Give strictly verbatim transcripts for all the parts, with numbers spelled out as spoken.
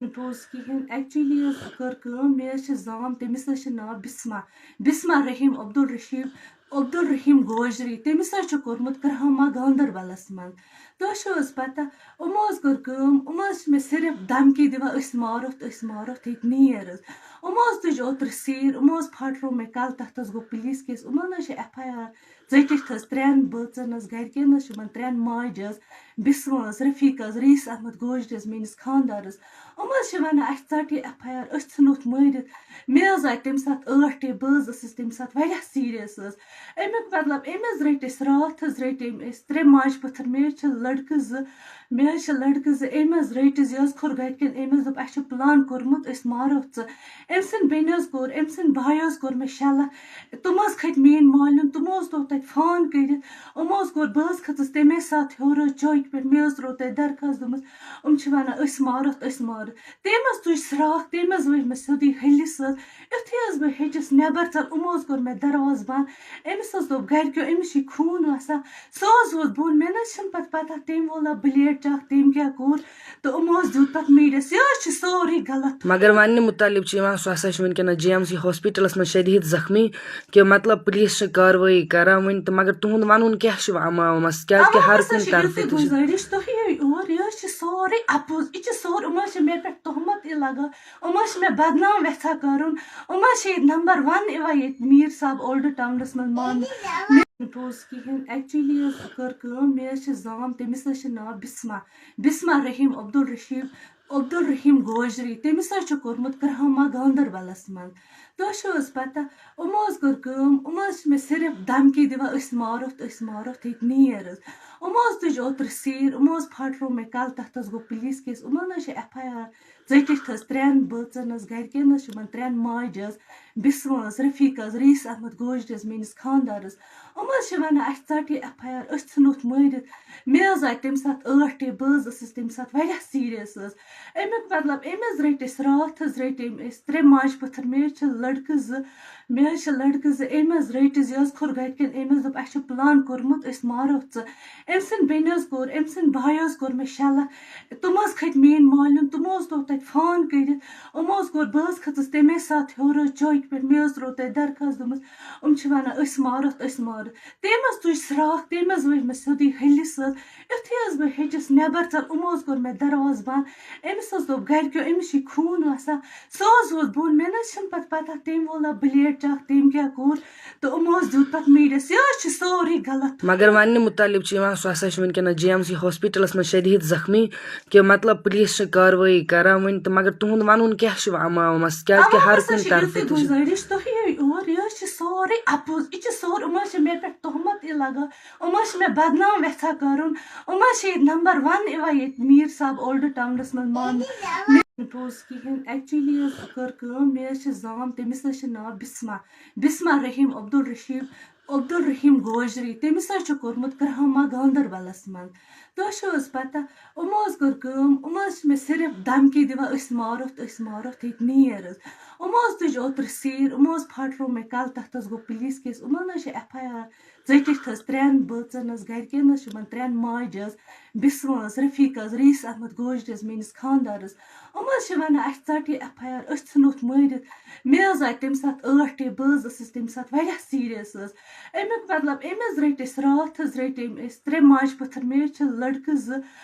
نہٕ پوٚز کِہیٖنۍ۔ Actually حظ کٔر کٲم، مےٚ حظ چھِ زام، تٔمِس حظ چھِ ناو بِسما، بِسما رحیٖم عبدالرشیٖد، عبدالرحیٖم گوجری۔ تٔمِس حظ چھُ کوٚرمُت کرہما گاندربلس منٛز۔ تۄہہِ چھو حظ پتہ، یِمو حظ کٔر کٲم، یِمو حظ چھِ مےٚ صرف دھمکی دِوان، "أسۍ مارتھ، أسۍ مارتھ، ییٚتہِ نیر حظ۔" یِمو حظ تُج اوترٕ سیٖر، یِمو حظ پھاٹروو مےٚ کَلہٕ، تَتھ حظ گوٚو پُلیٖس کیس۔ یِمن حظ چھِ ایف آی آر ژٔٹِتھ حظ ترٛٮ۪ن بٲژن حظ، گرِکٮ۪ن حظ چھِ یِمن ترٛٮ۪ن ماجہِ حظ، بِسمٲژ، رفیٖق حظ، رئیس احمد گوجرِس، میٲنِس خانٛدارس۔ یِم حظ چھِ وَنان، "اَسہِ ژَٹ یہِ ایف آی آر، أسۍ ژھٕنوتھ مٲرِتھ۔" مےٚ حظ آے تَمہِ ساتہٕ ٲٹھ ٹے، بہٕ حظ ٲسٕس تَمہِ ساتہٕ واریاہ سیٖریَس حظ۔ اَمیُک مطلب، أمۍ حظ رٔٹۍ أسۍ راتھ حظ، رٔٹۍ أمۍ أسۍ ترٛےٚ ماجہِ پٔتھٕر۔ مےٚ حظ چھِ لٔڑکہٕ زٕ، مےٚ حظ چھِ لٔڑکہٕ زٕ، أمۍ حظ رٔٹۍ أسۍ، یہِ حظ کھوٚر گَرِکٮ۪ن، أمۍ حظ دوٚپ، "اَسہِ چھُ پٕلان کوٚرمُت، أسۍ ماروتھ ژٕ۔" أمۍ سٕنٛدۍ بیٚنہِ حظ کوٚر، أمۍ سٕنٛدۍ بایہِ حظ کوٚر مےٚ شےٚ لَتھ۔ تِم حظ کھٔتۍ میٛٲنۍ مالِن، تِمو حظ تھوٚو تَتہِ فون کٔرِتھ، یِمو حظ کوٚر، بہٕ حظ کھٔژٕس تَمے ساتہٕ ہیوٚر حظ چوکہِ پٮ۪ٹھ، مےٚ حظ ترٛوو تَتہِ درخاست، دوٚپمَس، یِم چھِ وَنان، "أسۍ مارتھ، أسۍ مارتھ۔" تٔمۍ حظ تُج سرٛاکھ، تٔمۍ حظ ؤج مےٚ سیوٚدُے ہلِس حظ۔ یُتھُے حظ بہٕ ہیٚچِس نٮ۪بر ژَل، یِمو حظ کوٚر مےٚ دروازٕ بنٛد۔ أمِس حظ دوٚپ گرِکیو، "أمِس چھُے خوٗن وَسان۔" سُہ حظ ووت بۄن۔ مےٚ نہ حظ چھَنہٕ پَتہٕ پَتہ، تٔمۍ وولا بٕلیڈ چَکھ، تٔمۍ کیٛاہ کوٚر۔ تہٕ یِمو حظ دیُت پَتہٕ میٖڈیَس۔ یہِ حظ چھُ سورُے غلط۔ مگر وَننہٕ مُطٲلِب چھِ یِوان، سُہ ہسا چھُ وٕنکیٚنَس جی ایم سی ہاسپِٹلَس منٛز شدید زخمی، کہِ مطلب پُلیٖس چھِ کاروٲیی کران وٕنہِ تہٕ، مگر تُہُنٛد وَنُن کیٛاہ چھُ وۄنۍ عوامَس؟ کیٛازِ کہِ اَوٕ ہر ہسا کُنہِ چھِ طرفہٕ یِژٕے تہِ چھُ۔ گُزٲرِش تۄہہِ، یہِ یور، یہِ حظ چھِ سورُے اَپُز، یہِ چھِ سورُے، یِم حظ چھِ مےٚ پٮ۪ٹھ تُہمت یہِ لگان، یِم حظ چھِ مےٚ بدنام یژھان کرُن، یِم حظ چھِ ییٚتہِ نمبر ون یِوان ییٚتہِ میٖر صٲب اولڈ ٹاونس منٛز ماننہٕ۔ مےٚ نہٕ پوٚز کِہیٖنۍ۔ Actually حظ کٔر کٲم، مےٚ حظ چھِ زام، تٔمِس حظ چھِ ناو بِسما، بِسما رحیٖم عبدالرشیٖد، عبدالرحیٖم گوجری۔ تٔمِس حظ چھُ کوٚرمُت کرہما گاندربلس منٛز۔ تۄہہِ چھو حظ پتہ، یِمو حظ کٔر کٲم، یِم حظ چھِ مےٚ صرف دھمکی دِوان، "أسۍ مارتھ، أسۍ مارتھ، ییٚتہِ نیر حظ۔" یِمو حظ تُج اوترٕ سیٖر، یِمو حظ پھاٹروو مےٚ کَلہٕ، تَتھ حظ گوٚو پُلیٖس کیس۔ یِمن حظ چھِ ایف آی آر ژٔٹِتھ حظ ترٛٮ۪ن بٲژن حظ، گرِکٮ۪ن حظ چھِ یِمن ترٛٮ۪ن ماجہِ حظ، بِسمٲژ، رفیٖق حظ، رئیس احمد گوجرِس، میٲنِس خانٛدارس۔ یِم حظ چھِ وَنان، "اَسہِ ژَٹ یہِ ایف آی آر، أسۍ ژھٕنوتھ مٲرِتھ۔" مےٚ حظ آے تَمہِ ساتہٕ ٲٹھ ٹے، بہٕ حظ ٲسٕس تَمہِ ساتہٕ واریاہ سیٖریَس حظ۔ اَمیُک مطلب، أمۍ حظ رٔٹۍ أسۍ راتھ حظ، رٔٹۍ أمۍ أسۍ ترٛےٚ ماجہِ پٔتھٕر۔ مےٚ حظ چھِ لٔڑکہٕ زٕ، مےٚ حظ چھِ لٔڑکہٕ زٕ، أمۍ حظ رٔٹۍ أسۍ، یہِ حظ کھوٚر گَرِکٮ۪ن، أمۍ حظ دوٚپ، "اَسہِ چھُ پٕلان کوٚرمُت، أسۍ مارو ژٕ۔" أمۍ سٕنٛدۍ بیٚنہِ حظ کوٚر، أمۍ سٕنٛدۍ بایہِ حظ کوٚر مےٚ شےٚ لَتھ۔ تِم حظ کھٔتۍ میٛٲنۍ مالِن، تِمو حظ تھوٚو تَتہِ فون کٔرِتھ، یِمو حظ کوٚر، بہٕ حظ کھٔژٕس تَمے ساتہٕ ہیوٚر حظ چوکہِ پٮ۪ٹھ، مےٚ حظ ترٛوو تَتہِ درخاست، دوٚپمَس، "یِم چھِ وَنان، أسۍ مارتھ، أسۍ مارتھ۔" تٔمۍ حظ تُج سرٛاکھ، تٔمۍ حظ ؤج مےٚ سیوٚدُے ہلِس حظ۔ یُتھُے حظ بہٕ ہیٚچِس نٮ۪بر ژَل، یِمو حظ کوٚر مےٚ دروازٕ بنٛد۔ أمِس حظ دوٚپ گرِکیو، "أمِس چھُے خوٗن وَسان۔" سُہ حظ ووت بۄن، مےٚ نہ حظ چھَنہٕ پَتہٕ پَتہ، تٔمۍ وولا بٕلیڈ چَکھ، تٔمۍ کیٛاہ کوٚر، تہٕ یِمو حظ دیُت پَتہٕ میٖڈیَس۔ یہِ حظ چھِ سورُے غلط۔ مگر وَننہٕ مُطٲلِب چھِ یِوان، سُہ ہسا چھُ وٕنکیٚنَس جی ایم سی ہاسپِٹلَس منٛز شدید زخمی، کہِ مطلب پُلیٖس چھِ کاروٲیی کران وٕنہِ تہٕ، مگر تُہُنٛد وَنُن کیٛاہ چھُ وۄنۍ عوامَس؟ کیٛازِ کہِ اَوٕ ہر ہسا کُنہِ چھِ طرفہٕ یِژٕے تہِ چھُ۔ گُزٲرِش تۄہہِ، یہِ یور، یہِ حظ چھِ سورُے اَپُز، یہِ چھِ سورُے، یِم حظ چھِ مےٚ پٮ۪ٹھ تُہمت یہِ لگان، یِم حظ چھِ مےٚ بدنام یژھان کرُن، یِم حظ چھِ ییٚتہِ نمبر ون یِوان ییٚتہِ میٖر صٲب اولڈ ٹاونس منٛز ماننہٕ۔ مےٚ نہٕ پوٚز کِہیٖنۍ۔ Actually حظ کٔر کٲم، مےٚ حظ چھِ زام، تٔمِس حظ چھِ ناو بِسما، بِسما رحیٖم عبدالرشیٖد، عبدالرحیٖم گوجری۔ تٔمِس حظ چھُ کوٚرمُت کرہما گاندربلس منٛز۔ تۄہہِ چھو حظ پتہ، یِمو حظ کٔر کٲم، یِم حظ چھِ مےٚ صرف دھمکی دِوان، "أسۍ مارتھ، أسۍ مارتھ، ییٚتہِ نیر حظ۔" یِمو حظ تُج اوترٕ سیٖر، یِمو حظ پھاٹروو مےٚ کَلہٕ، تَتھ حظ گوٚو پُلیٖس کیس۔ یِمن حظ چھِ ایف آی آر ژٔٹِتھ حظ ترٛٮ۪ن بٲژن حظ، گرِکٮ۪ن حظ چھِ یِمن ترٛٮ۪ن ماجہِ حظ، بِسمٲژ، رفیٖق حظ، رئیس احمد گوجرِس، میٲنِس خانٛدارس۔ یِم حظ چھِ وَنان، "اَسہِ ژَٹ یہِ ایف آی آر، أسۍ ژھٕنوتھ مٲرِتھ۔" مےٚ حظ آے تَمہِ ساتہٕ ٲٹھ ٹے، بہٕ حظ ٲسٕس تَمہِ ساتہٕ واریاہ سیٖریَس حظ۔ اَمیُک مطلب، أمۍ حظ رٔٹۍ أسۍ راتھ حظ، رٔٹۍ أمۍ أسۍ ترٛےٚ ماجہِ پٔتھٕر۔ مےٚ حظ چھِ لٔڑکہٕ زٕ،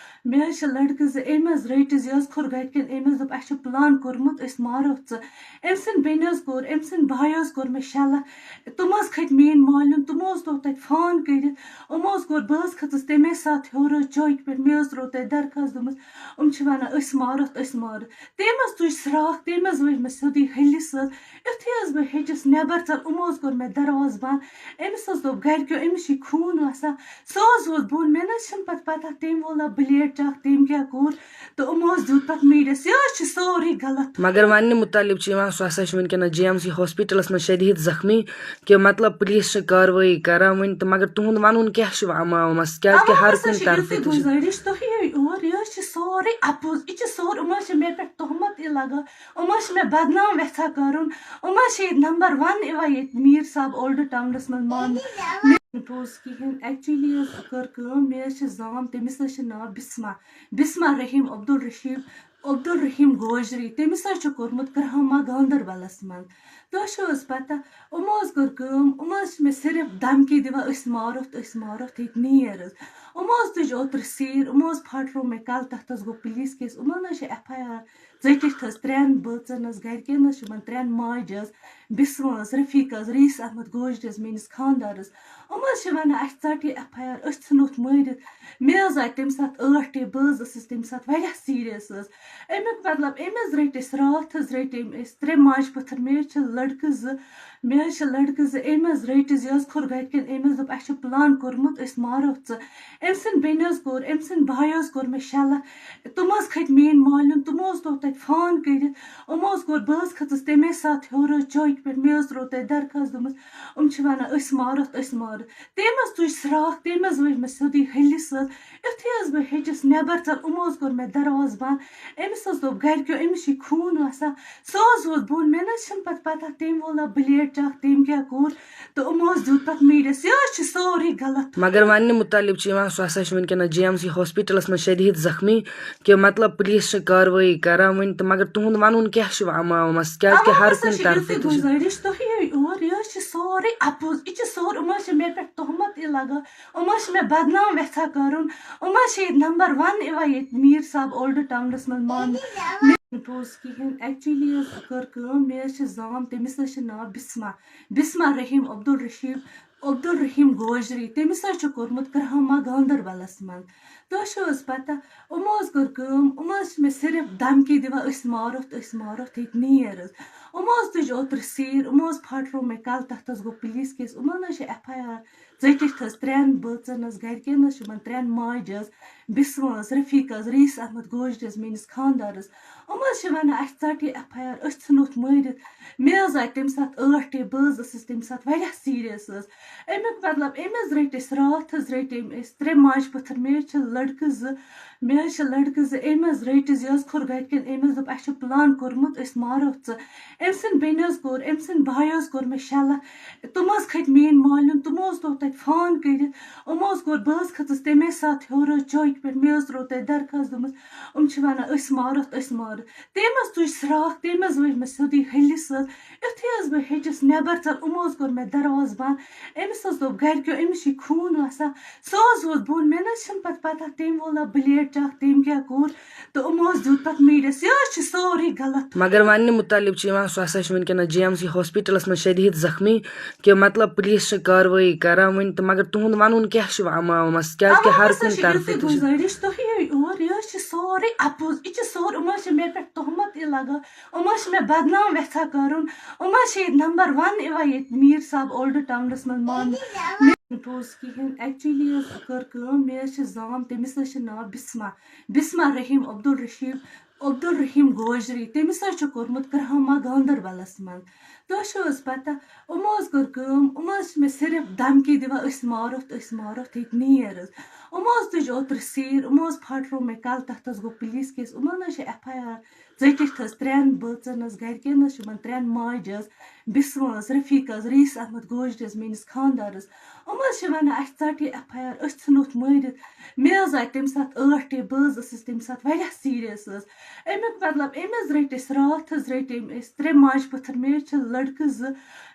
مےٚ حظ چھِ لٔڑکہٕ زٕ، أمۍ حظ رٔٹۍ أسۍ، یہِ حظ کھوٚر گَرِکٮ۪ن، أمۍ حظ دوٚپ، "اَسہِ چھُ پٕلان کوٚرمُت، أسۍ مارو ژٕ۔" أمۍ سٕنٛدۍ بیٚنہِ حظ کوٚر، أمۍ سٕنٛدۍ بایہِ حظ کوٚر مےٚ شےٚ لَتھ۔ تِم حظ کھٔتۍ میٛٲنۍ مالِن، تِمو حظ تھوٚو تَتہِ فون کٔرِتھ، یِمو حظ کوٚر، بہٕ حظ کھٔژٕس تَمے ساتہٕ ہیوٚر حظ چوکہِ پٮ۪ٹھ، مےٚ حظ ترٛوو تَتہِ درخاست، دوٚپمَس، "یِم چھِ وَنان، أسۍ مارتھ، أسۍ مارتھ۔" تٔمۍ حظ تُج سرٛاکھ، تٔمۍ حظ ؤج مےٚ سیوٚدُے ہلِس حظ۔ یُتھُے حظ بہٕ ہیٚچِس نٮ۪بر ژَل، یِمو حظ کوٚر مےٚ دروازٕ بنٛد۔ أمِس حظ دوٚپ گرِکیو، "أمِس چھُے خوٗن وَسان۔" سُہ حظ ووت بۄن، مےٚ نہ حظ چھَنہٕ پَتہٕ پَتہ، تٔمۍ وولا بٕلیڈ چَکھ، تٔمۍ کیٛاہ کوٚر، تہٕ یِمو حظ دیُت پَتہٕ میٖڈیَس۔ یہِ حظ چھِ سورُے غلط۔ مگر وَننہٕ مُطٲلِب چھِ یِوان، سُہ ہسا چھُ وٕنکیٚنَس جی ایم سی ہاسپِٹلَس منٛز شدید زخمی، کہِ مطلب پُلیٖس چھِ کاروٲیی کران وٕنہِ تہٕ، مگر تُہُنٛد وَنُن کیٛاہ چھُ عوامَس؟ کیٛازِ کہِ اَوٕ ہر ہسا کُنہِ چھِ طرفہٕ یِژٕے تہِ چھُ۔ گُزٲرِش تۄہہِ، یہِ یور، یہِ حظ چھِ سورُے اَپُز، یہِ چھِ سورُے، یِم حظ چھِ مےٚ پٮ۪ٹھ تُہمت یہِ لگان، یِم حظ چھِ مےٚ بدنام یژھان کرُن، یِم حظ چھِ ییٚتہِ نمبر ون یِوان ییٚتہِ میٖر صٲب اولڈ ٹاونس منٛز ماننہٕ۔ مےٚ نہٕ پوٚز کِہیٖنۍ۔ Actually حظ کٔر کٲم، مےٚ حظ چھِ زام، تٔمِس حظ چھِ ناو بِسما، بِسما رحیٖم عبدالرشیٖد، عبدالرحیم گوجری، تٔمِس حظ چھُ کوٚرمُت کرہما گاندربلس منٛز۔ تۄہہِ چھو حظ پتہ، یِمو حظ کٔر کٲم، یِم حظ چھِ مےٚ صرف دھمکی دِوان، "أسۍ مارہوتھ، أسۍ مارہوتھ، ییٚتہِ نیر حظ۔" یِمو حظ تُج اوترٕ سیٖر، یِمو حظ پھاٹروو مےٚ کَلہٕ، تَتھ حظ گوٚو پُلیٖس کیس۔ یِمَن حظ چھِ ایف آی آر ژٔٹِتھ حظ ترٛٮ۪ن بٲژَن حظ، گَرِکٮ۪ن حظ چھِ یِمَن ترٛٮ۪ن ماجہِ حظ، بِسمہٕ حظ، رفیٖق حظ، رئیس احمد گوجری حظ، میٛٲنِس خانٛدارَس۔ یِم حظ چھِ وَنان، "اَسہِ ژَٹہِ ایف آی آر، أسۍ ژھٕنوتھ مٲرِتھ۔" مےٚ حظ آیہِ تَمہِ ساتہٕ ٲٹھ ٹے، بہٕ حظ ٲسٕس تَمہِ ساتہٕ واریاہ سیٖریَس حظ۔ اَمیُک مطلب، أمۍ حظ رٔٹۍ أسۍ راتھ حظ، رٔٹۍ أمۍ أسۍ ترٛےٚ ماجہِ پٔتھٕر۔ مےٚ حظ چھِ لٔڑکہٕ زٕ، مےٚ حظ چھِ لٔڑکہٕ زٕ، أمۍ حظ رٔٹۍ زٕ، یہِ حظ کھوٚر گَرِکٮ۪ن، أمۍ حظ دوٚپ، "اَسہِ چھُ پٕلان کوٚرمُت، أسۍ مارہوکھ ژٕ۔" أمۍ سٕنٛدِ بیٚنہِ حظ کوٚر، أمۍ سٕنٛدِ بایہِ حظ کوٚر مےٚ شےٚ لَتھ۔ تِم حظ کھٔتۍ میٛٲنۍ مالِیُن، تِمو حظ توٚو تَتہِ فون کٔرِتھ، یِمو حظ کوٚر، بہٕ حظ کھٔژٕس تَمے ساتہٕ ہیوٚر حظ چوکہِ پٮ۪ٹھ، مےٚ حظ ترٛوو تَتہِ درخاست، دوٚپمَس، "یِم چھِ وَنان، أسۍ مارہوتھ، أسۍ مارہوتھ۔" تٔمۍ حظ تُج فراک، تٔمۍ حظ ؤج مےٚ سیوٚدُے ہلِس حظ۔ یُتھُے حظ بہٕ ہیٚچِس نٮ۪بر ژَل، یِمو حظ کوٚر مےٚ دروازٕ بنٛد۔ أمِس حظ دوٚپ گرِکیو، "أمِس چھِ خوٗن وَسان۔" سُہ حظ ووت بۄن۔ مےٚ نہ حظ چھِنہٕ پَتہٕ پَتہ تٔمۍ ووٚنا بٕلیڈ چَکھ، تٔمۍ کیٛاہ کوٚر۔ تہٕ یِمو حظ دیُت تَتھ میٖڈیَس۔ یہِ حظ چھِ سورُے غلط۔ مگر وَننہِ مُتعلِق چھِ یِوان، سُہ ہسا چھُ وٕنکیٚنَس جی ایم سی ہاسپِٹلَس منٛز شدید زخمی، کہِ مطلب پُلیٖس چھِ کاروٲیی کران وٕنہِ تہٕ، مگر تُہُنٛد وَنُن کیٛاہ چھُ وۄنۍ عوامَس؟ کیٛازِ کہِ عوام ہر ہسا کُنہِ چھِ طرفہٕ یِژٕے تہِ چھِ۔ گُزٲرِش تۄہہِ یِیِو یور، یہِ حظ چھِ سورُے اَپُز، یہِ چھِ سورُے، یِم حظ چھِ مےٚ پٮ۪ٹھ تہمت یہِ لگان، یِم حظ چھِ مےٚ بدنام یژھان کرُن، یِم حظ چھِ ییٚتہِ نمبر ون یِوان ییٚتہِ میٖر صٲب اولڈ ٹاونَس منٛز مان۔ مےٚ چھُنہٕ پوٚز کِہیٖنۍ، ایکچُؤلی حظ کٔر کٲم، مےٚ حظ چھِ زام، تٔمِس حظ چھِ ناو بِسما، بِسما رحیٖم عبدالرشیٖد، عبدالرحیٖم گوجری، تٔمِس حظ چھُ کوٚرمُت کرہما گاندربلس منٛز۔ تۄہہِ چھو حظ پتہ، یِمو حظ کٔر کٲم، یِم حظ چھِ مےٚ صرف دھمکی دِوان، "أسۍ مارہوتھ، أسۍ مارہوتھ، ییٚتہِ نیر حظ۔" یِمو حظ تُج اوترٕ سیٖر، یِمو حظ پھٹرو مےٚ کَلہٕ، تَتھ حظ گوٚو پُلیٖس کیس۔ یِمَن حظ چھِ ایف آی آر ژٔٹِتھ حظ ترٛٮ۪ن بٲژَن حظ، گَرِکٮ۪ن حظ چھِ یِمَن ترٛٮ۪ن ماجہِ حظ، بِسمہٕ حظ، رفیٖق حظ، رئیس احمد گوجری حظ، میٛٲنِس خانٛدارَس۔ یِم حظ چھِ وَنان، "اَسہِ ژَٹہِ ایف آی آر، أسۍ ژھٕنوتھ مٲرِتھ۔" مےٚ حظ آیہِ تَمہِ ساتہٕ ٲٹھ ٹے، بہٕ حظ ٲسٕس تَمہِ ساتہٕ واریاہ سیٖریَس حظ۔ اَمیُک مطلب، أمۍ حظ رٔٹۍ أسۍ راتھ حظ، رٔٹۍ أمۍ أسۍ ترٛےٚ ماجہِ پٔتھٕر، مےٚ حظ چھِ لٔڑکہٕ زٕ، مےٚ حظ چھِ لٔڑکہٕ زٕ، أمۍ حظ رٔٹۍ زٕ، یہِ حظ کھوٚر گَرِکٮ۪ن، أمۍ حظ دوٚپ، "اَسہِ چھُ پٕلان کوٚرمُت، أسۍ مارہوکھ ژٕ۔" أمۍ سٕنٛدِ بیٚنہِ حظ کوٚر، أمۍ سٕنٛدِ بایہِ حظ کوٚر مےٚ شےٚ لَتھ، تِم حظ کھٔتۍ میٛٲنۍ مالِیُن، تِمو حظ توٚو تَتہِ فون کٔرِتھ، یِمو حظ کوٚر، بہٕ حظ کھٔژٕس تَمے ساتہٕ ہیوٚر حظ چوکہِ پٮ۪ٹھ، مےٚ حظ ترٛوو تَتہِ درخاست، دوٚپمَس، "یِم چھِ وَنان، أسۍ مارہوتھ، أسۍ مارہوتھ۔" تٔمۍ حظ تُج فراک، تٔمۍ حظ ؤج مےٚ سیوٚدُے ہلِس حظ۔ یُتھُے حظ بہٕ ہیٚچِس نٮ۪بر ژَل، یِمو حظ کوٚر مےٚ دروازٕ بنٛد۔ أمِس حظ دوٚپ گَرِکیو، "أمِس چھِ خوٗن وَسان۔" سُہ حظ ووت بۄن، مےٚ نہ حظ چھِنہٕ پَتہٕ پَتہ تٔمۍ ووٚنا بٕلیڈ چَکھ، تٔمۍ کیٛاہ کوٚر۔ تہٕ یِمو حظ دیُت تَتھ میٖڈیَس، یہِ حظ چھِ سورُے غلط۔ مگر وَننہِ مُتعلِق چھِ یِوان، سُہ ہسا چھُ وٕنکیٚنَس جی ایم سی ہاسپِٹلَس منٛز شدید زخمی، کہِ مطلب پُلیٖس چھِ کاروٲیی کران وٕنہِ تہٕ، مگر تُہُنٛد وَنُن کیٛاہ چھُ وۄنۍ عوامَس؟ کیٛازِ کہِ عوام ہر ہسا کُنہِ چھِ طرفہٕ یِژٕے تہِ چھِ۔ گُزٲرِش، تُہۍ یِیِو یور، یہِ حظ چھِ سورُے اَپُز، یہِ چھِ سورُے، یِم حظ چھِ مےٚ پٮ۪ٹھ تہمت یہِ لگان، یِم حظ چھِ مےٚ بدنام یژھان کرُن، یِم حظ چھِ ییٚتہِ نمبر ون یِوان ییٚتہِ میٖر صٲب اولڈ ٹاونَس منٛز ماننہٕ۔ مےٚ چھُنہٕ پوٚز کِہیٖنۍ، ایکچُؤلی حظ کٔر کٲم، مےٚ حظ چھِ زام، تٔمِس حظ چھِ ناو بِسما، بِسما رحیٖم عبدالرشیٖد، عبدالرحیٖم گوجری، تٔمِس حظ چھُ کوٚرمُت کرہما گاندربلس منٛز۔ تۄہہِ چھو حظ پتہ، یِمو حظ کٔر کٲم، یِم حظ چھِ مےٚ صرف دھمکی دِوان، "أسۍ مارہوتھ، أسۍ مارہوتھ، ییٚتہِ نیر حظ۔" یِمو حظ تُج اوترٕ سیٖر، یِمو حظ پھٹرو مےٚ کَلہٕ، تَتھ حظ گوٚو پُلیٖس کیس، یِمَن حظ چھِ ایف آی آر ژٔٹِتھ حظ ترٛٮ۪ن بٲژَن حظ، گَرِکٮ۪ن حظ چھِ یِمَن ترٛٮ۪ن ماجہِ حظ، بِسمہٕ حظ، رفیٖق حظ، رئیس احمد گوجری حظ، میٛٲنِس خانٛدارَس۔ یِم حظ چھِ وَنان، "اَسہِ ژَٹہِ ایف آی آر، أسۍ ژھٕنوتھ مٲرِتھ۔" مےٚ حظ آیہِ تَمہِ ساتہٕ ٲٹھ ٹے، بہٕ حظ ٲسٕس تَمہِ ساتہٕ واریاہ سیٖریَس حظ۔ اَمیُک مطلب، أمۍ حظ رٔٹۍ أسۍ راتھ حظ، رٔٹۍ أمۍ أسۍ ترٛےٚ ماجہِ پٔتھٕر، مےٚ حظ چھِ لٔڑکہٕ زٕ،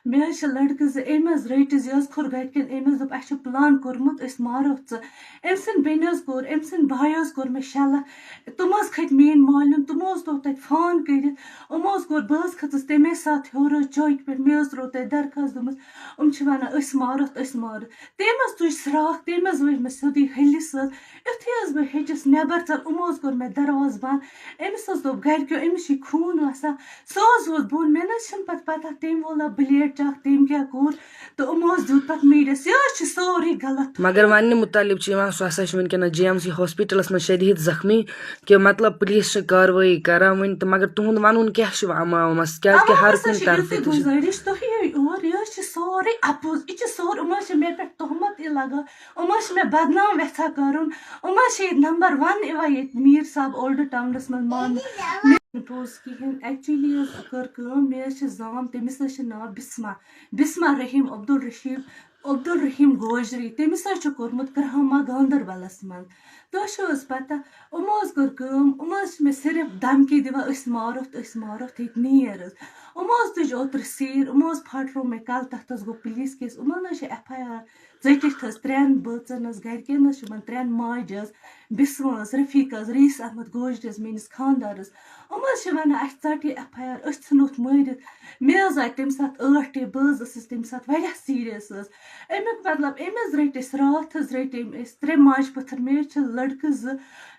مےٚ حظ چھِ لٔڑکہٕ زٕ، أمۍ حظ رٔٹۍ زٕ، یہِ حظ کھوٚر گَرِکٮ۪ن، أمۍ حظ دوٚپ، "اَسہِ چھُ پٕلان کوٚرمُت، أسۍ مارہوکھ ژٕ۔" أمۍ سٕنٛدِ بیٚنہِ حظ کوٚر، أمۍ سٕنٛدِ بایہِ حظ کوٚر مےٚ شےٚ لَتھ، تِم حظ کھٔتۍ میٛٲنۍ مالِیُن، تِمو حظ توٚو تَتہِ فون کٔرِتھ، یِمو حظ کوٚر، بہٕ حظ کھٔژٕس تَمے ساتہٕ ہیوٚر حظ چوکہِ پٮ۪ٹھ، مےٚ حظ ترٛوو تَتہِ درخاست، دوٚپمَس، "یِم چھِ وَنان، أسۍ مارہوتھ، أسۍ مارہوتھ۔" تٔمۍ حظ تُج فراک، تٔمۍ حظ ؤج مےٚ سیوٚدُے ہلِس حظ۔ یُتھُے حظ بہٕ ہیٚچِس نٮ۪بر ژَل، یِمو حظ کوٚر مےٚ دروازٕ بنٛد۔ أمِس حظ دوٚپ گَرِکیو، "أمِس چھِ خوٗن وَسان۔" سُہ حظ ووت بۄن، مےٚ نہ حظ چھِنہٕ پَتہٕ پَتہ تٔمۍ ووٚنا بٕلیڈ چَکھ، تٔمۍ کیٛاہ کوٚر۔ تہٕ یِمو حظ دیُت تَتھ میٖڈیَس، یہِ حظ چھِ سورُے غلط۔ مگر وَننہِ مُتعلِق چھِ یِوان، سُہ ہسا چھُ وٕنکیٚنَس جی ایم سی ہاسپِٹلَس منٛز شدید زخمی، کہِ مطلب پُلیٖس چھِ کاروٲیی کران وٕنہِ تہٕ، مگر تُہُنٛد وَنُن کیٛاہ چھُ وۄنۍ عوامَس؟ کیٛازِ کہِ عوام ہر ہسا کُنہِ چھِ طرفہٕ یِژٕے تہِ چھِ۔ گُزٲرِش، تُہۍ یِیِو یور، یہِ حظ چھِ سورُے اَپُز، یہِ چھِ سورُے، یِم حظ چھِ مےٚ پٮ۪ٹھ تہمت یہِ لگان، یِم حظ چھِ مےٚ بدنام یژھان کرُن، یِم حظ چھِ ییٚتہِ نمبر ون یِوان ییٚتہِ میٖر صٲب اولڈ ٹاونَس منٛز ماننہٕ۔ مےٚ چھُنہٕ پوٚز کِہیٖنۍ، ایکچُؤلی حظ کٔر کٲم، مےٚ حظ چھِ زام، تٔمِس حظ چھِ ناو بِسما، بِسما رحیٖم عبدالرشیٖد، عبدالرحیٖم گوجری، تٔمِس حظ چھُ کوٚرمُت کرہما گاندربلس منٛز۔ تۄہہِ چھو حظ پتہ، یِمو حظ کٔر کٲم، یِمو حظ چھِ مےٚ صرف دھمکی دِوان، "أسۍ ماروتھ، أسۍ ماروتھ، ییٚتہِ نیر حظ۔" یِمو حظ تُج اوترٕ سیٖر، یِمو حظ پھٹرو مےٚ کَلہٕ، تَتھ حظ گوٚو پُلیٖس کیس۔ یِمَن حظ چھِ ایف آی آر ژٔٹِتھ حظ، ترٛٮ۪ن بٲژَن حظ، گَرِکٮ۪ن حظ چھِ یِمَن ترٛٮ۪ن ماجہِ حظ، بِسمہٕ حظ، رفیٖق حظ، رئیس احمد گوجری حظ، میٛٲنِس خانٛدارَس۔ یِم حظ چھِ وَنان، "اَسہِ ژَٹ یہِ ایف آی آر، أسۍ ژھٕنوتھ مٲرِتھ۔" مےٚ حظ آے تَمہِ ساتہٕ ٲٹھ ٹے، بہٕ حظ ٲسٕس تَمہِ ساتہٕ واریاہ سیٖریَس حظ۔ اَمیُک مطلب، أمۍ حظ رٔٹۍ أسۍ راتھ حظ، رٔٹۍ أمۍ أسۍ ترٛےٚ ماجہِ پٔتھٕر، مےٚ حظ چھِ لٔڑکہٕ زٕ،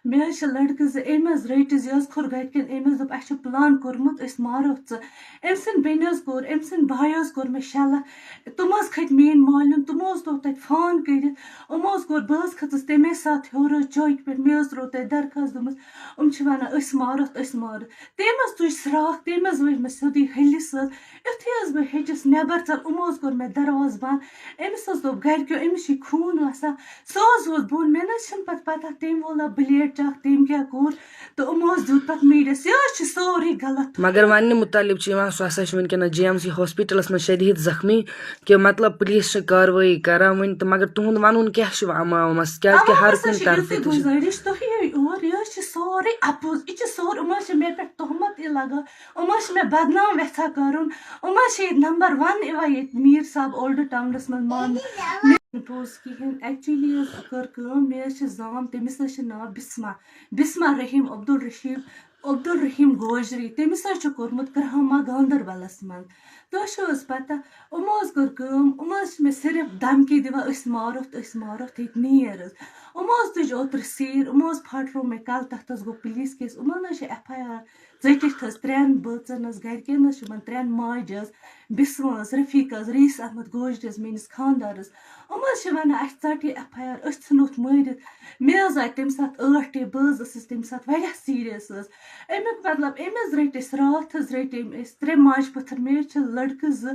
مےٚ حظ چھِ لٔڑکہٕ زٕ، أمۍ حظ رٔٹۍ أسۍ، یہِ حظ کھوٚر گَرِکٮ۪ن، أمۍ حظ دوٚپ، "اَسہِ چھُ پٕلان کوٚرمُت، أسۍ مارو ژٕ۔" أمۍ سٕنٛدۍ بیٚنہِ حظ کوٚر، أمۍ سٕنٛدۍ بھایہِ حظ کوٚر مےٚ شےٚ لَتھ، تِم حظ کھٔتۍ میٛٲنۍ مالِن، تِمو حظ تھوٚو تَتہِ فان کٔرِتھ، یِمو حظ کوٚر، بہٕ حظ کھٔژٕس تَمے ساتہٕ ہیوٚر حظ چوکہِ پٮ۪ٹھ، مےٚ حظ ترٛوو تَتہِ درخاست، دوٚپمَس، یِم چھِ وَنان، "أسۍ مارَتھ، أسۍ مارَتھ۔" تٔمۍ حظ تُج سرٛاکھ، تٔمۍ حظ ؤج مےٚ سیوٚدُے ہلِس حظ۔ یُتھُے حظ بہٕ ہیٚچِس نٮ۪بَر ژَل، یِمو حظ کوٚر مےٚ دروازٕ بنٛد۔ أمِس حظ دوٚپ گَرِکیو، "أمِس چھِ خوٗن وَسان۔" سُہ حظ ووت بۄن، مےٚ نہ حظ چھِنہٕ پَتہٕ پَتہ تٔمۍ وولا بٕلیڈ چَکھ، تٔمۍ کیٛاہ کوٚر، تہٕ یِمو حظ دیُت پَتہٕ میٖڈیَس۔ یہِ حظ چھِ سورُے غلط۔ مگر وَننہِ مُتعلِق چھِ یِوان، سُہ ہسا چھُ وٕنکیٚنَس جی ایم سی ہاسپِٹَلَس منٛز شدید زخمی، کہِ مطلب پُلیٖس چھِ کاروٲیی کران وٕنہِ تہٕ، مگر تُہُنٛد وَنُن کیٛاہ چھُ وۄنۍ عوامَس؟ کیٛازِ کہِ اَوٕ ہر ہسا کُنہِ چھِ طرفہٕ یِژٕے تہِ چھِ۔ گُزٲرِش، تُہۍ یِیِو یور، یہِ حظ چھِ سورُے اَپُز، یہِ چھِ سورُے، یِم حظ چھِ مےٚ پٮ۪ٹھ تہمت یہِ لگان، یِم حظ چھِ مےٚ بدنام یژھان کرُن، یِم حظ چھِ ییٚتہِ نمبر ون یِوان ییٚتہِ میٖر صٲب اولڈ ٹاونس منٛز ماننہٕ۔ مےٚ نہٕ پوٚز کِہیٖنۍ، actually حظ کٔر کٲم، مےٚ حظ چھِ زام، تٔمِس حظ چھِ ناو بسمہ، بسمہ رحیم عبدالرشید، عبدالرحیم گوجری، تٔمِس حظ چھُ کوٚرمُت کرہما گاندربلس منٛز۔ تۄہہِ چھو حظ پتہ، یِمو حظ کٔر کٲم، یِم حظ چھِ مےٚ صرف دھمکی دِوان، "أسۍ ماروتھ، أسۍ ماروتھ، ییٚتہِ نیر حظ۔" یِمو حظ تُج اوترٕ سیٖر، یِمو حظ پھٹرو مےٚ کَلہٕ، تَتھ حظ گوٚو پُلیٖس کیس، یِمَن حظ چھِ ایف آی آر ژٔٹِتھ حظ، ترٛٮ۪ن بٲژَن حظ، گَرِکٮ۪ن حظ چھِ یِمَن ترٛٮ۪ن ماجہِ حظ، بِسمہٕ حظ، رفیٖق حظ، رئیس احمد گوجری حظ، میٛٲنِس خانٛدارَس۔ یِم حظ چھِ وَنان، "اَسہِ ژَٹ یہِ ایف آی آر، أسۍ ژھٕنوتھ مٲرِتھ۔" مےٚ حظ آے تَمہِ ساتہٕ ٲٹھ ٹے، بہٕ حظ ٲسٕس تَمہِ ساتہٕ واریاہ سیٖریَس حظ۔ اَمیُک مطلب، أمۍ حظ رٔٹۍ أسۍ راتھ حظ، رٔٹۍ أمۍ أسۍ ترٛےٚ ماجہِ پٔتھٕر، مےٚ حظ چھِ لٔڑکہٕ زٕ،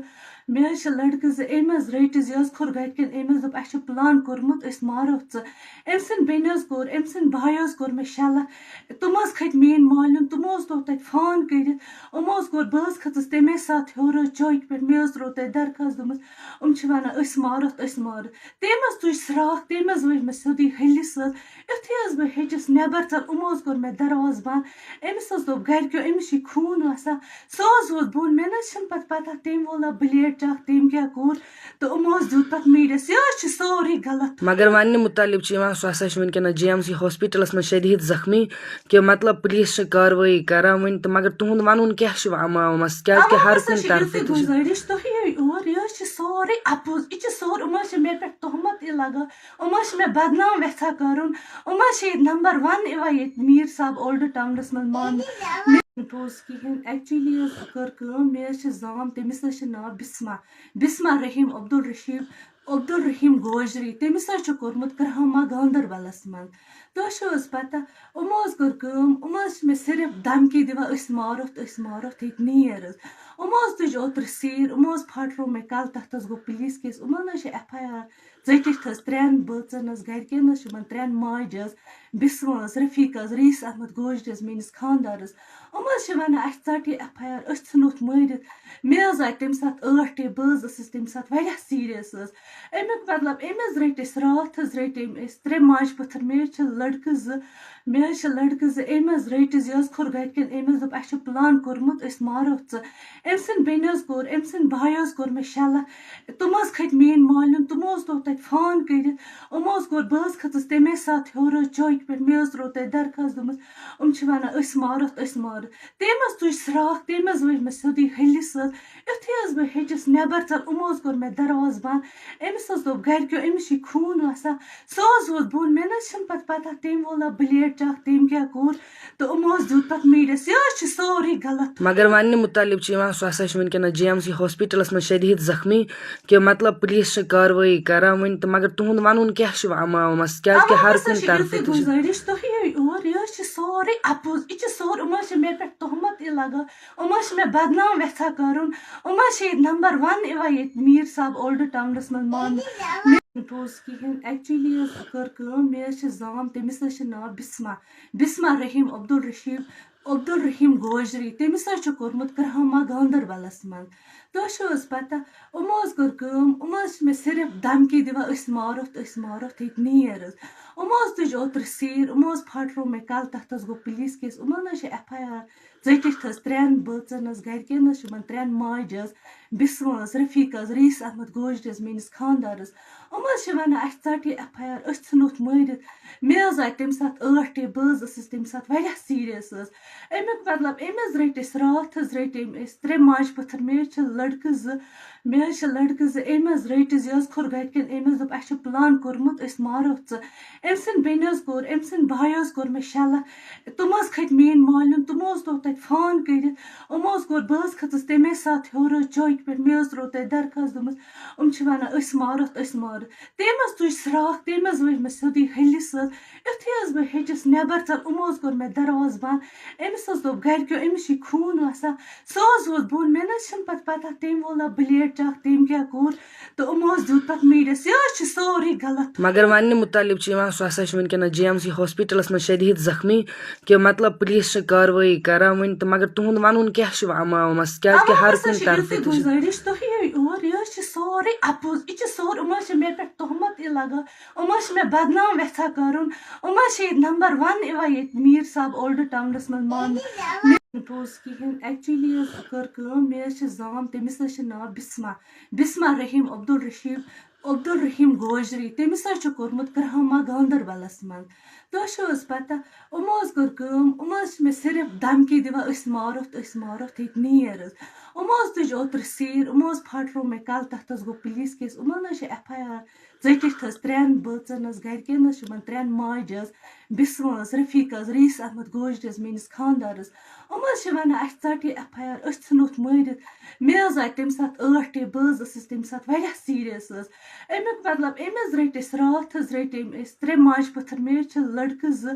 مےٚ حظ چھِ لٔڑکہٕ زٕ، أمۍ حظ رٔٹۍ أسۍ، یہِ حظ کھوٚر گَرِکٮ۪ن، أمۍ حظ دوٚپ، "اَسہِ چھُ پٕلان کوٚرمُت، أسۍ مارو ژٕ۔" أمۍ سٕنٛدۍ بیٚنہِ حظ کوٚر، أمۍ سٕنٛدۍ بھایہِ حظ کوٚر مےٚ شےٚ لَتھ، تِم حظ کھٔتۍ میٛٲنۍ مالِن، تِمو حظ تھوٚو تَتہِ فان کٔرِتھ، یِمو حظ کوٚر، بہٕ حظ کھٔژٕس تَمے ساتہٕ ہیوٚر حظ چوکہِ پٮ۪ٹھ، مےٚ حظ ترٛوو تَتہِ درخاست، دوٚپمَس، "یِم چھِ وَنان، أسۍ مارَتھ، أسۍ مارَتھ۔" تٔمۍ حظ تُج سرٛاکھ، تٔمۍ حظ ؤج مےٚ سیوٚدُے ہلِس حظ۔ یُتھُے حظ بہٕ ہیٚچِس نٮ۪بَر ژَل، یِمو حظ کوٚر مےٚ دروازٕ بنٛد۔ أمِس حظ دوٚپ گَرِکیو، "أمِس چھِ خوٗن وَسان۔" سُہ حظ ووت بۄن، مےٚ نہ حظ چھِنہٕ پَتہٕ پَتہ تٔمۍ وولا بٕلیڈ چَکھ، تٔمۍ کیٛاہ کوٚر، تہٕ یِمو حظ دیُت پَتہٕ میٖڈیَس۔ یہِ حظ چھِ سورُے غلط۔ مگر وَننہِ مُتعلِق چھِ یِوان، سُہ ہسا چھُ وٕنکیٚنَس جی ایم سی ہاسپِٹَلَس منٛز شدید زخمی، کہِ مطلب پُلیٖس چھِ کاروٲیی کران وٕنہِ تہٕ، مگر تُہُنٛد وَنُن کیٛاہ چھُ وۄنۍ عوامَس؟ کیٛازِ کہِ اَوٕ ہر ہسا کُنہِ چھِ طرفہٕ یِژٕے تہِ چھِ۔ گُزٲرِش، تُہۍ یِیِو یور، یہِ حظ چھِ سورُے اَپُز، یہِ چھِ سورُے، یِم حظ چھِ مےٚ پٮ۪ٹھ تہمت یہِ لگان، یِم حظ چھِ مےٚ بدنام یژھان کرُن، یِم حظ چھِ ییٚتہِ نمبر ون یِوان ییٚتہِ میٖر صٲب اولڈ ٹاونس منٛز ماننہٕ۔ مےٚ نہٕ پوٚز کِہیٖنۍ، actually حظ کٔر کٲم، مےٚ حظ چھِ زام، تٔمِس حظ چھِ ناو بسمہ، بسمہ رحیم عبدالرشید، عبدالرحیم گوجری، تٔمِس حظ چھُ کوٚرمُت کرہما گاندربلس منٛز۔ تۄہہِ چھو حظ پتہ، یِمو حظ کٔر کٲم، یِم حظ چھِ مےٚ صرف دھمکی دِوان، "أسۍ مارَتھ، أسۍ مارَتھ، ییٚتہِ نیر حظ۔" یِمو حظ تُج اوترٕ سیٖر، یِمو حظ پھٹرو مےٚ کَلہٕ، تَتھ حظ گوٚو پُلیٖس کیس، یِمَن حظ چھِ ایف آئی آر ژٔٹِتھ حظ، ترٛٮ۪ن بٲژَن حظ، گَرِکٮ۪ن حظ چھِ یِمَن ترٛٮ۪ن ماجہِ حظ، بِسمہٕ حظ، رفیٖق حظ، رئیس احمد گوجری حظ، میٛٲنِس خانٛدارَس۔ یِم حظ چھِ وَنان، "اَسہِ ژَٹ یہِ ایف آئی آر، أسۍ ژھٕنوتھ مٲرِتھ۔" مےٚ حظ آے تَمہِ ساتہٕ ٲٹھ ٹے، بہٕ حظ ٲسٕس تَمہِ ساتہٕ واریاہ سیٖریَس حظ۔ اَمیُک مطلب، أمۍ حظ رٔٹۍ أسۍ راتھ حظ، رٔٹۍ أمۍ أسۍ ترٛےٚ ماجہِ پٔتھٕر، مےٚ حظ چھِ لٔڑکہٕ زٕ، مےٚ حظ چھِ لٔڑکہٕ زٕ، أمۍ حظ رٔٹۍ أسۍ، یہِ حظ کھوٚر گَرِکٮ۪ن، أمۍ حظ دوٚپ، "اَسہِ چھُ پٕلان کوٚرمُت، أسۍ مارو ژٕ۔" أمۍ سٕنٛدۍ بیٚنہِ حظ کوٚر، أمۍ سٕنٛدۍ بھایہِ حظ کوٚر مےٚ شےٚ لَتھ، تِم حظ کھٔتۍ میٛٲنۍ مالِن، تِمو حظ تھوٚو تَتہِ فان کٔرِتھ، یِمو حظ کوٚر، بہٕ حظ کھٔژٕس تَمے ساتہٕ ہیوٚر حظ چوکہِ پٮ۪ٹھ، مےٚ حظ ترٛوو تَتہِ درخاست، دوٚپمَس، "یِم چھِ وَنان، أسۍ مارَتھ، أسۍ مارَتھ۔" تٔمۍ حظ تُج سرٛاکھ، تٔمۍ حظ ؤج مےٚ سیوٚدُے ہلِس حظ۔ یُتھُے حظ بہٕ ہیٚچِس نٮ۪بَر ژَل، یِمو حظ کوٚر مےٚ دروازٕ بنٛد۔ أمِس حظ دوٚپ گَرِکیو، "أمِس چھِ خوٗن وَسان۔" سُہ حظ ووت بۄن، مےٚ نہ حظ چھِنہٕ پَتہٕ پَتہ تٔمۍ وولا بٕلیڈ چَکھ، تٔمۍ کیٛاہ کوٚر، تہٕ یِمو حظ دیُت پَتہٕ میٖڈیَس۔ یہِ حظ چھِ سورُے غلط۔ مگر وَننہِ مُتعلِق چھِ یِوان، سُہ ہسا چھُ وٕنکیٚنَس جی ایم سی ہاسپِٹَلَس منٛز شدید زخمی، کہِ مطلب پُلیٖس چھِ کاروٲیی کران وٕنہِ تہٕ، مگر تُہُنٛد وَنُن کیٛاہ چھُ وۄنۍ عوامَس؟ کیٛازِ کہِ اَوٕ ہر ہسا کُنہِ چھِ طرفہٕ یِژٕے تہِ چھِ۔ گُزٲرِش، تُہۍ یِیِو یور، یہِ حظ چھِ سورُے اَپُز، یہِ چھِ سورُے، یِم حظ چھِ مےٚ پٮ۪ٹھ تہمت یہِ لگان، یِم حظ چھِ مےٚ بدنام یژھان کرُن، یِم حظ چھِ ییٚتہِ نمبر ون یِوان ییٚتہِ میٖر صٲب اولڈ ٹاونس منٛز ماننہٕ۔ مےٚ نہٕ پوٚز کِہیٖنۍ، actually حظ کٔر کٲم، مےٚ حظ چھِ زام، تٔمِس حظ چھِ ناو بسمہ، بسمہ رحیم عبدالرشید، عبدالرحیم گوجری، تٔمِس حظ چھُ کوٚرمُت کرہما گاندربلس منٛز۔ تۄہہِ چھو حظ پتہ، یِمو حظ کٔر کٲم، یِم حظ چھِ مےٚ صرف دھمکی دِوان، "أسۍ مارَتھ، أسۍ مارَتھ، ییٚتہِ نیر حظ۔" یِمو حظ تُج اوترٕ سیٖر، یِمو حظ پھاٹروو مےٚ کَلہٕ، تَتھ حظ گوٚو پُلیٖس کیس۔ یِمَن حظ چھِ ایف آی آر ژٔٹِتھ حظ ترٛٮ۪ن بٲژَن حظ، گَرِکٮ۪ن حظ چھِ یِمَن ترٛٮ۪ن ماجہِ حظ، بِسمہٕ حظ، رفیٖق حظ، رئیس احمد گوجری حظ، میٛٲنِس خانٛدارَس۔ یِم حظ چھِ وَنان، اَسہِ ژَٹہِ یہِ ایف آی آر، أسۍ ژھٕنوتھ مٲرِتھ۔ مےٚ حظ آیہِ تَمہِ ساتہٕ ٲٹھ ٹے، بہٕ حظ ٲسٕس تَمہِ ساتہٕ واریاہ سیٖریَس حظ۔ اَمیُک مطلب، أمۍ حظ رٔٹۍ أسۍ راتھ حظ، رٔٹۍ أمۍ أسۍ ترٛےٚ ماجہِ پٔتھٕر، مےٚ حظ چھِ لٔڑکہٕ زٕ، مےٚ حظ چھِ لٔڑکہٕ زٕ، أمۍ حظ رٔٹۍ زٕ، یہِ حظ کھوٚر گَرِکٮ۪ن، أمۍ حظ دوٚپ، اَسہِ چھُ پٕلان کوٚرمُت، أسۍ مارو ژٕ۔ أمۍ سٕنٛدِ بیٚنہِ حظ کوٚر، أمۍ سٕنٛدِ بایہِ حظ کوٚر مےٚ شےٚ لَتھ۔ تِم حظ کھٔتۍ میٛٲنۍ مالِن، تِمو حظ دوٚپ تَتہِ فون کٔرِتھ، یِمو حظ کوٚر، بہٕ حظ کھٔژٕس تَمے ساتہٕ ہیوٚر حظ چوکہِ پٮ۪ٹھ، مےٚ حظ ترٛوو تَتہِ درخاست، دوٚپمَس، یِم چھِ وَنان، أسۍ مارَتھ، أسۍ مارَتھ۔ تٔمۍ حظ تُج سرٛاکھ، تٔمۍ حظ ؤج مےٚ سیوٚدُے ہلِس حظ۔ یُتھُے حظ بہٕ ہیٚچِس نٮ۪بَر ژَل، یِمو حظ کوٚر مےٚ دروازٕ بنٛد۔ أمِس حظ دوٚپ گَرِکیو، أمِس چھِ خوٗن وَسان۔ سُہ حظ ووت بۄن، مےٚ نہ حظ چھِنہٕ پَتہٕ پَتہ تٔمۍ وولا بٕلیڈ چاکھ، تٔمۍ کیٛاہ کوٚر۔ تہٕ یِمو حظ دیُت پَتہٕ میٖڈیَس، یہِ حظ چھِ سورُے غلط۔ مگر وَننہِ مُتعلِق چھِ یِوان، سُہ ہسا چھُ وٕنکیٚنَس جی ایم سی ہاسپِٹلَس منٛز شدید زخمی، کہِ مطلب پُلیٖس چھِ کاروٲیی کران وۄنۍ تہٕ، مگر تُہُنٛد وَنُن کیٛاہ چھُ عوامَس، کیٛازِ کہِ اَوٕ ہر ہسا کُنہِ چھِ طرفہٕ یِژٕے تہِ چھِ۔ گُزٲرِش تۄہہِ یور، یہِ حظ چھِ سورُے اَپُز، یہِ چھِ سورُے، یِم حظ چھِ مےٚ پٮ۪ٹھ تہمت یہِ لگان، یِم حظ چھِ مےٚ بدنام یژھان کَرُن، یِم حظ چھِ ییٚتہِ نمبر ون یِوان ییٚتہِ میٖر صٲب اولڈ ٹاونَس منٛز ماننہٕ۔ مےٚ چھُنہٕ پوٚز کِہیٖنۍ، ایکچُؤلی حظ کٔر کٲم، مےٚ حظ چھِ زام، تٔمِس حظ چھِ ناو بِسما، بِسما رحیٖم عبدالرشیٖد، عبدالرحیٖم گوجری، تٔمِس حظ چھُ کوٚرمُت کرہما گاندربلس منٛز۔ تۄہہِ چھو حظ پتہ، یِمو حظ کٔر کٲم، یِم حظ چھِ مےٚ صرف دھمکی دِوان، أسۍ مارتھ، أسۍ مارتھ، ییٚتہِ نیر حظ۔ یِمو حظ تُج اوترٕ سیٖر، یِمو حظ پھاٹروو مےٚ کَلہٕ، تَتھ حظ گوٚو پُلیٖس کیس۔ یِمَن حظ چھِ ایف آی آر ژٔٹِتھ حظ ترٛٮ۪ن بٲژَن حظ، گَرِکٮ۪ن حظ چھِ یِمَن ترٛٮ۪ن ماجہِ حظ، بِسمہٕ حظ، رفیٖق حظ، رئیس احمد گوجری حظ، میٛٲنِس خانٛدارَس۔ یِم حظ چھِ وَنان، اَسہِ ژَٹہِ یہِ ایف آی آر، أسۍ ژھٕنوتھ مٲرِتھ۔ مےٚ حظ آیہِ تَمہِ ساتہٕ ٲٹھ ٹے، بہٕ حظ ٲسٕس تَمہِ ساتہٕ واریاہ سیٖریَس حظ۔ اَمیُک مطلب، أمۍ حظ رٔٹۍ أسۍ راتھ حظ، رٔٹۍ أمۍ أسۍ ترٛےٚ ماجہِ پٔتھٕر، مےٚ حظ چھِ لٔڑکہٕ زٕ،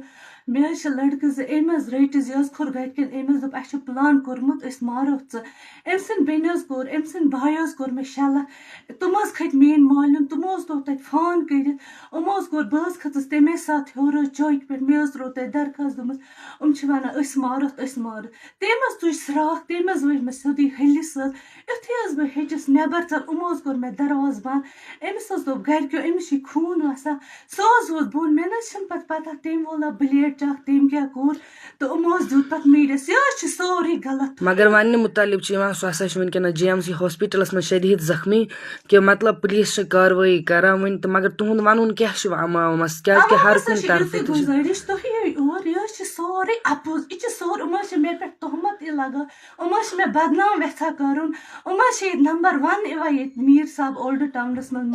مےٚ حظ چھِ لٔڑکہٕ زٕ، أمۍ حظ رٔٹۍ زٕ، یہِ حظ کھوٚر گَرِکٮ۪ن، أمۍ حظ دوٚپ، اَسہِ چھُ پٕلان کوٚرمُت، أسۍ ماروتھ ژٕ۔ أمۍ سٕنٛدِ بیٚنہِ حظ کوٚر، أمۍ سٕنٛدِ بایہِ حظ کوٚر مےٚ شےٚ لَتھ۔ تِم حظ کھٔتۍ میٛٲنۍ مالِن، تِمو حظ دوٚپ تَتہِ فون کٔرِتھ، یِمو حظ کوٚر، بہٕ حظ کھٔژٕس تَمے ساتہٕ ہیوٚر حظ چوکہِ پٮ۪ٹھ، مےٚ حظ ترٛوو تَتہِ درخاست، دوٚپمَس، یِم چھِ وَنان، أسۍ ماروتھ، أسۍ ماروتھ۔ تٔمۍ حظ تُج سرٛاکھ، تٔمۍ حظ ؤج مےٚ سیوٚدُے ہلِس حظ۔ یُتھُے حظ بہٕ ہیٚچِس نٮ۪بر ژَل، یِمو حظ کوٚر مےٚ دروازٕ بنٛد۔ أمِس حظ دوٚپ گَرِکیو، أمِس چھِ خوٗن وَسان۔ سُہ حظ ووت بۄن، مےٚ نہ حظ چھِنہٕ پَتہٕ پَتہ تٔمۍ وولا بٕلیڈ چاکھ، تٔمۍ کیٛاہ کوٚر۔ تہٕ یِمو حظ دیُت پَتہٕ میٖڈیَس، یہِ حظ چھِ سورُے غلط۔ مگر وَننہِ مُتعلِق چھِ یِوان، سُہ ہسا چھُ وٕنکیٚنَس جی ایم سی ہاسپِٹلَس منٛز شدید زخمی، کہِ مطلب پُلیٖس چھِ کاروٲیی کران وۄنۍ تہٕ، مگر تُہُنٛد وَنُن کیٛاہ چھُ عوامَس، کیٛازِ کہِ اَوٕ ہر ہسا کُنہِ چھِ طرفہٕ یِژٕے تہِ چھِ۔ گُزٲرِش تۄہہِ یور، یہِ حظ چھِ سورُے اَپُز، یہِ چھِ سورُے، یِم حظ چھِ مےٚ پٮ۪ٹھ تہمت یہِ لگان، یِم حظ چھِ مےٚ بدنام یژھان کَرُن، یِم حظ چھِ ییٚتہِ نمبر ون یِوان ییٚتہِ میٖر صٲب اولڈ ٹاونَس منٛز ماننہٕ۔